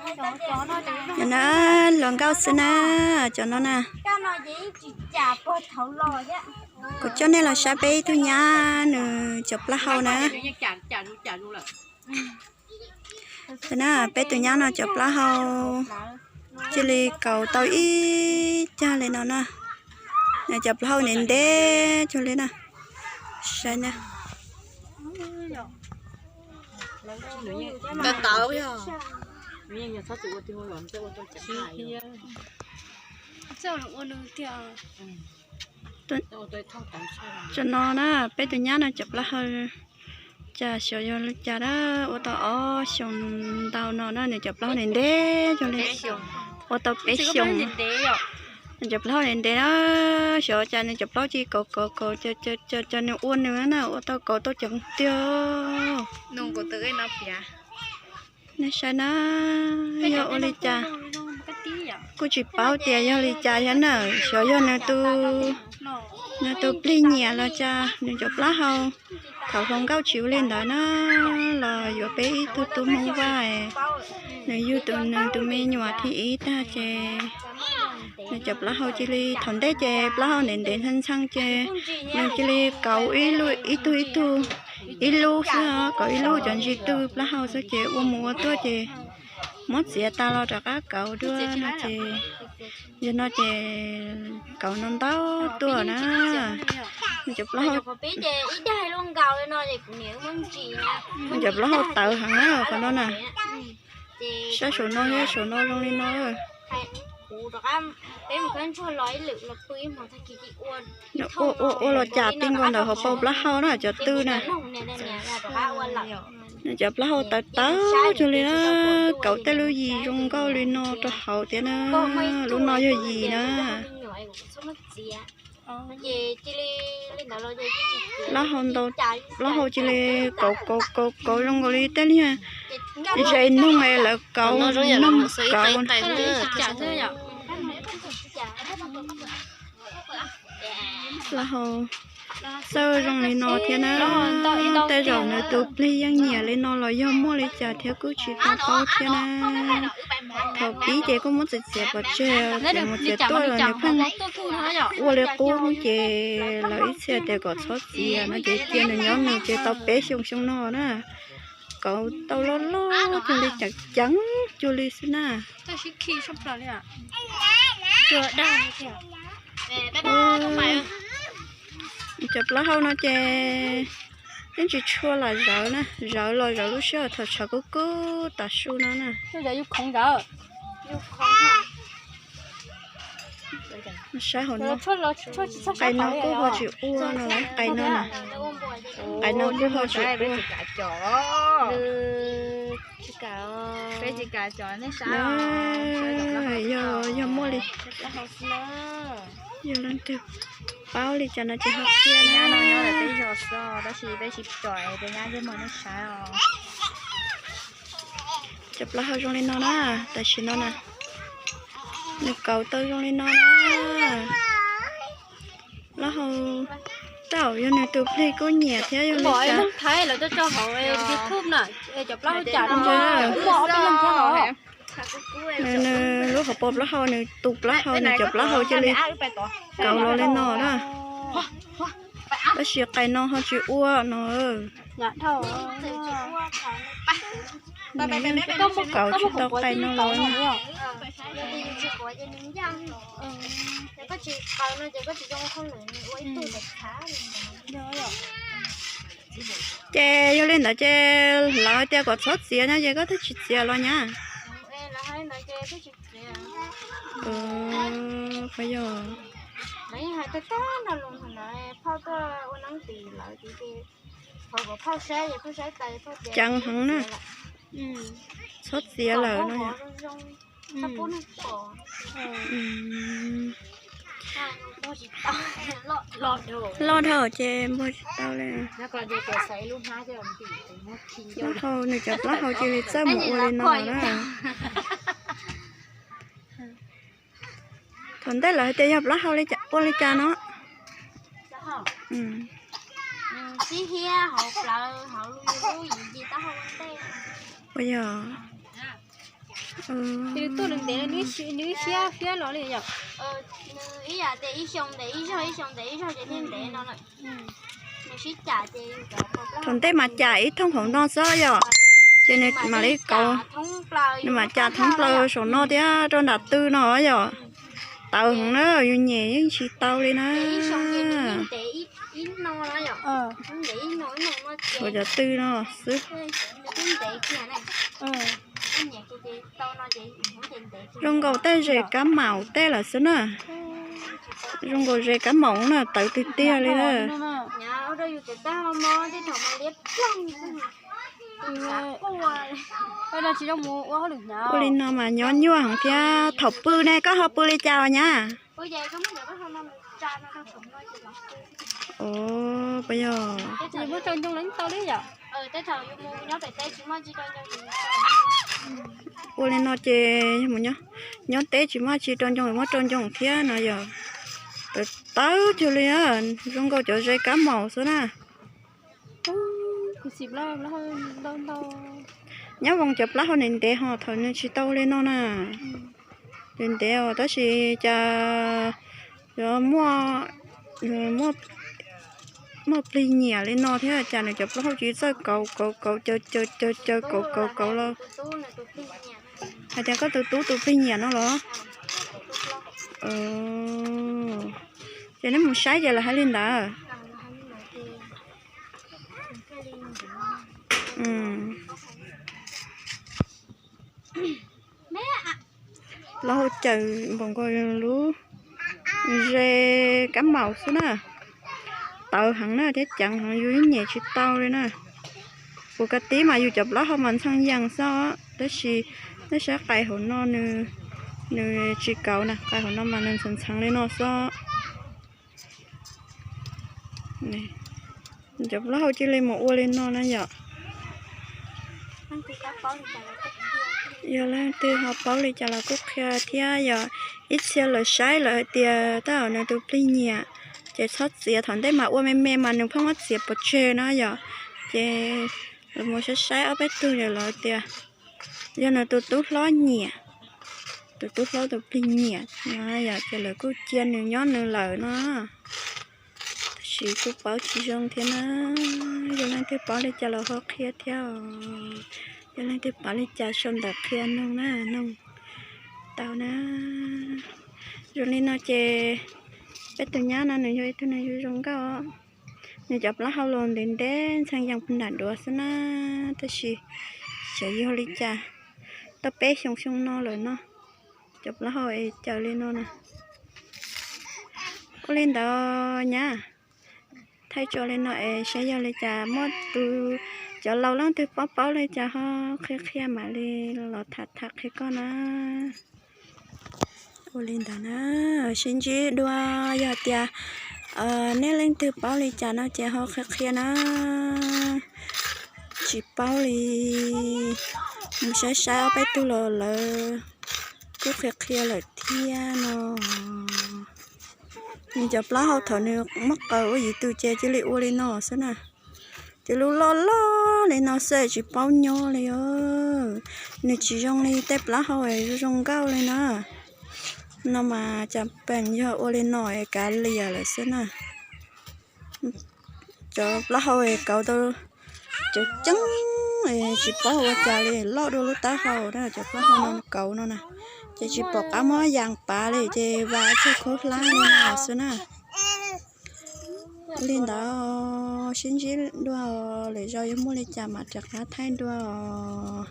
Cov no hluas nkauj xwb na, cov no na. Kuv coj nej los saib peb ib tug nyab nws cov plaub hau na. Peb tus nyab no cov plaub hau cia li kauv tau ib cag li no na. Nws cov plaub hau ntev ntev cuag li na. Saib na. Cov no na, peb tus nyab no cov plaub hau cas xyov yog li cas na, ua tau ob xyoos ntau no na, nws cov plaub hau ntev ntev cuag li, ua tau peb xyoos. Nws cov plaub hau ntev ntev na, xyov cas nws cov plaub cia li kauv kauv kauv, cov nws ua nws na, ua tau kauv tau ceev tiag. Nej saib na, yog ua li cas kuj tsis paub tias yog li cas thiab na, xyov yog nws tus, nws tus plig nyiam los cas nws cov plaub hau. Thaum hluas nkauj tsis ua li ntawd na, los yuav peb ib tug tub Hmoob Vaj, nws yug tus, nws tus me nyuam thib ib tag ces nws cov plaub hau cia li, thaum ntej ces plaub hau ntev ntev ntxhee ntxhee ces nws cia li kauv ib lub ib tug ib tug, ib lub xwb, kauv ib lub cov ntsis twg plaub hau xwb ces ua mus ua tuaj ces muab txiav tas los rov qab kauv dua no ces, yog no ces kauv no ntau tuaj na. Nws cov plaub hau, nws cov plaub hau tawv heev na qhov no na. Saib saum no thiab saum no zoo li no. Nws ua ua ua los cas ti nkaus ntawm hauv paus plaub hau na cov twg na. Nws cov plaub hau tawv tawv cuag li na, kauv tej lub yim zoo nkauj li no rau hauv thiab na. Lub no yog yim na. Plaub hau ntau, plaub hau cia li kauv kauv kauv kauv zoo nkaus li tej liag zes noog es lawv kauv noog kauv. Plaub hau txawj zoo li no thiab na. Tej zaum nws tus plig yeej nyiam li no los yog muaj li cas thiab kuj tsis tau paub thiab na. Thaum pib ces kuj muab txiav txiav pov tseg, ces mus txiav tuaj los nws pheej ua li qub ces lawv ib txhia tias kom txhob txiav no ces cia nws nyob nws ces tau peb xyoo xyoo no na. Kauv tau loj loj cuag li ceev ceev cuag li xwb na. Cov plaub hau no ces yeej tsis tshua lam zawv na, zawv los zawv lub sij hawm thaum tshav kub kub tas su no na. Saib hauv no, qais no kuj ho tsis ua no, qais no na, qais no kuj ho tsis ua. Yog, yog muaj li, yog leej twg paub li cas no ces ho qhia na. Cov plaub hau zoo li no na, tam sim no na, nws kauv tau zoo li no na. Plaub hau, tau yog nws tus plig kuj nyiam thiab yog li cas. Nws, nws lub hauv paus plaub hau, nws tus plaub hau, nws cov plaub hau cia li kauv los li no na. Tab sis qais no ho tsis ua no. Nws yeej kauv tsis tau qais no los. Ces yog li ntawd ces lawv hais tias kom txhob txiav no ces koj thiaj tsis txiav los nyab? Qhov yog ceev heev na, txhob txiav lawm no. Loj dhau ces npog tsis tau li. Plaub hau, nws cov plaub hau cia li txawj mus ua li no na. Thaum ntej lawv hais tias yog plaub hau ua li cas no? Ua yog Ces nws tuaj nws ntev nws siab fiab los li yom. Ib yam tias ib xyoo ntev ib zaug ib xyoo ntev ib zaug ces thiaj ntev no lawm. Nws sib cam ces thaum ntej mas cam ib thooj hauv no xwb yom, ces nws mam li kauv, nws mam cam thoob plaws saum no thiab rau nram tw no yom. Tawv heev na, yus nyem yeej tsis tau li na. Ua cov tw no xwb. Zoo nkaus tej zes kab maum tej lawm xwb na. Zoo nkaus zes kab maum na, tawv tiag tiag li na. Ua li no mas nyob nyuaj heev thiab. Thaum pw ne koj ho pw li cas os nyab? Puas yog? Ua li no ces nyob teb tsis muaj tsi rau ncoo, muab rau ncoo thiab no yog tawv tawv cuag li, zoo nkaus cov zes kab maum xwb na. Nyob voos cov plaub hau ntev ntev ho thaum nws tsis tau li no na. Ntev ntev os tab sis cas yuav muaj plig nyiam li no thiab cas nws cov plaub hau tsis txawj kauv kauv kauv caw caw caw caw kauv kauv kauv los. Hais tias koj tus tub tus plig nyiam no los? Ces neb mus saib ces lawv hais li ntawd. Plaub hau cawm npaum nkaus lub ze kab maum xwb na. Tawv heev na thiab ceev heev, yus nyem tsis tau li na. Kuv ka tib mas yus cov plaub hau mas ntxhee yees xwb, tab sis nej saib qais hauv no nws tsis kauv na, qais hauv no mas nws ntxhee ntxhee li no xwb. Cov plaub hau cia li mus ua li no na yom. Yog leej twg ho paub li cas los kuj qhia thiab yom. Ib txhia lawv saib lawv hais tias tab tom nws tus plig nyiam ces txhob txiav, thaum ntej mas ua me me mas nws pheej muab txiav pov tseg no yom. Ces lawv mus saib saib ob peb tug ces lawv tias yog nws tus tub hlob nyiam, tus tub hlob tus plig nyiam no yom, ces lawv kuj cia nws nyob nws lawm no. Tab sis kuj paub tsis zoo thiab na. Yog leej twg paub li cas los ho qhia thiab os. Yog leej twg paub li cas sau ntawv qhia noog na, noog tau na. Zoo li no ces peb tus nyab no nws yog ib tug neeg zoo zoo nkauj. Nws cov plaub hau los ntev ntev ntxhee yees puag nram duav xwb na. Tab sis xyov yog li cas, tau peb xyoo xyoo no lawm no, cov plaub hau es cawm li no na. Ua li ntawd nyab, thaij tso li no es saib yog li cas muaj tus, cov laus leej twg paub paub li cas ho qhia qhia mam li los tham tham qhia koj na. Ua li ntawd na, sib ntsib dua, yog tias nej leej twg paub li cas no ces ho qhia qhia na. Tsis paub li, mus saib saib ob peb tug los lawv kuj qhia qhia lawm thiab no. Nws cov plaub hau thaum nws muab qaws ua yim tus ces cia li ua li no xwb na. Ces lub loj loj li no xwb tsis paub nyob li os. Nws tsis zoo li tej plaub hau zoo zoo nkauj li na. No mas cas peem yog ua li no es kav liam lawm xwb na. Cov plaub hau es kauv tau ceev ceev, tsis paub ua cas li, loj dua lub taub hau na. Cov plaub hau no kauv no na, ces tsis pom qab muab yas pav li ces vam tsuag khaub hlab li no xwb na. Li ntawd sib ntsib dua, lwm zaus yog muaj li cas mam rov qab thaij dua os.